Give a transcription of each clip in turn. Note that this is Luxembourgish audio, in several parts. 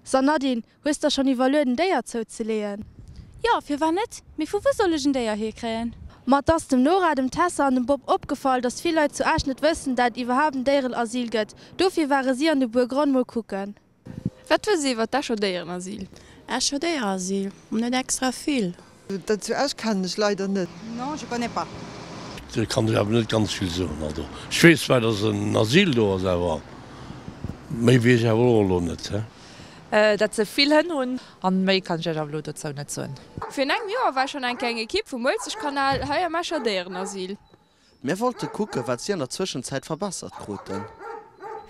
So Nadine, hues der schonn iwwerluet en Déier zouzeleeën? Jo, firwat net? Mee vu wou soll ech en Déier hierkréien? Ma et ass dem Nora, dem Tessa an dem Bob opgefall, dass vill Leit zu Esch net wëssen, dat et iwwerhaapt en Déierenasyl gëtt. Dofir ware si an de Buergronn mol kucken. Wat wësst Dir iwwer d'Escher Déierenasyl? Escher Déierenasyl? Net extra vill. Dat zu Esch kennen ech leider net. Non, je connais pas. Do kann ech awer net ganz vill soen. Also ech weess zwar, dass en Asyl do ass, awer méi weess ech awer och elo net. Dat se vill Hënn hunn. An méi kann ech iech awer elo dozou net soen. Virun engem Joer war schonn eng kleng Ekipp vum Uelzechtkanal hei am Escher Déierenasyl. Mir wollte kucke wat si an der Zwëschenzäit verbessert kruten.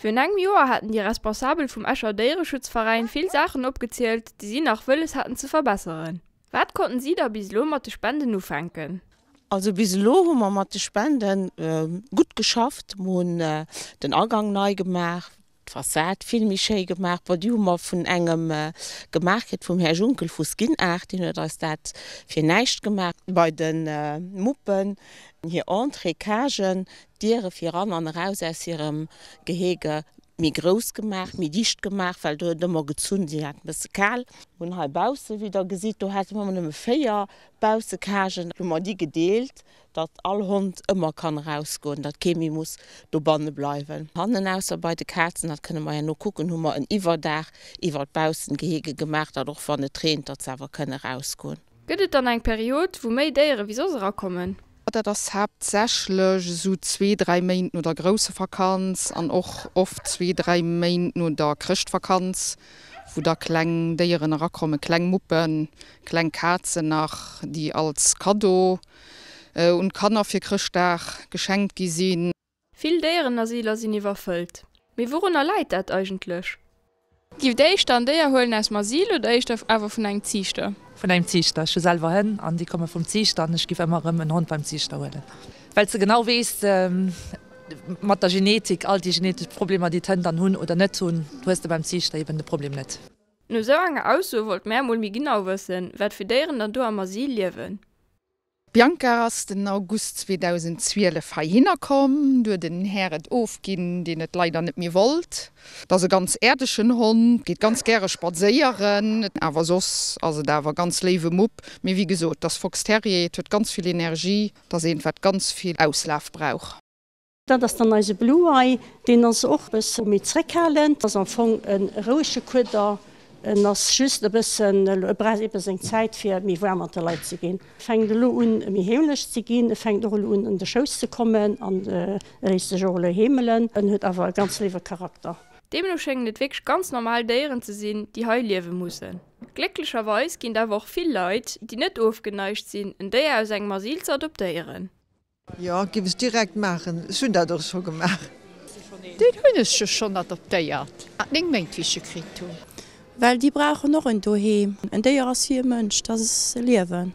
Virun engem Joer haten déi Responsabel vum Escher Déiereschutzveräin vill Saachen opgezielt, déi si nach wëlles haten ze verbesseren. Wat konnten si da bis elo mat de Spenden ufänken? Also bis elo hu mer mat de Spende gutt geschafft. Mer hunn den Agang nei gemaach, d'Fassad vill méi schéi gemaach. Bon, déi hu mer vun engem gemaach kritt, vum Här Junkel vu Skinart, deen huet eis dat fir näischt gemaach. Bei de Muppen hir Entrée, Cagen, d'Diere fir eran an eraus aus hirem Gehege méi grouss gemaach, méi dicht gemaach, well do huet et ëmmer gezunn, si haten e bësse kal. Hunn hei bausse, wéi Der gesitt, do hate mer ëmmer nëmme 4 Baussecagen, hu mer déi gedeelt, datt all Hond ëmmer kann erausgoen, datt kee méi muss dobanne bleiwen. Hannen, ausser bei de Kazen, dat kënne mer herno kucken, hu mer en Iwwerdaach iwwer d'Baussengehege gemaach, datt och wann et reent, datt se awer kënne erausgoen. Gëtt et dann eng Period, wou méi Déiere wéi soss erakommen? Dat ass haaptsächlech esou zwee, dräi Méint no der grousse Vakanz an och oft zwee, dräi Méint no der Chrëschtvakanz, wou da kleng Déieren erakommen, kleng Muppen, kleng Kazen nach, déi als Kaddo un d'Kanner fir Chrëschtdag geschenkt gi sinn. Vill Déierenasyler sinn iwwerfëllt. Mee wourunner läit dat eigentlech? Giff der éischter en Déier huelen aus dem Asyl oder éischter awer vun engem Ziichter? Vun engem Ziichter. Ech hu selwer Hënn an déi komme vum Ziichter an ech giff ëmmer erëm en Hond beim Ziichter huelen, well s de genau weess mat der Genetik, all déi genetesch Problemer déi d'Hënn dann hunn oder net hunn, hues de beim Ziichter eben de Problem net. No sou enger Ausso wollt mär mol méi genau wëssen, wat fir Déieren dann do am Asyl liewen. D'Bianca ass den August 2012 heihinner komm. Du huet en Här et ofginn, deen et leider net méi wollt. Et ass e ganz äerdegen Hond, geet ganz gäre spadséieren, awer soss ass et awer e ganz léiwe Mupp. Mee wéi gesot, et ass Fox Terrier, et huet ganz vill Energie, et ass eent wat ganz vill Auslaf brauch. Dat ass dann eise Blue Eye. Deen ass och e bësse méi zréckhalend, ass am Fong e rouege Kueder. En ass just e bëssen, e brauch ebe seng Zäit fir méi waarm mat de Leit ze ginn. E fänkt elo un méi heemlech ze ginn, e fänkt och elo un an de Schouss ze kommen an e léisst sech och elo heemelen. En huet awer e ganz léiwe Charakter. Deemno schéngen et wierklech ganz normal Déieren ze sinn, déi hei liewe mussen. Glécklecherweis ginn et awer och vill Leit, déi net ofgeneigt sinn, en Déier aus engem Asyl ze adoptéieren. Jo, giff ech direkt maachen. Ech hunn dat och scho gemaach. Deen hunn ech jo schonn adoptéiert, 9 Méint wéi ech e kritt hunn. Well déi brauchen och en Doheem. En Déier ass wéi e Mënsch, dat ass e Liewen.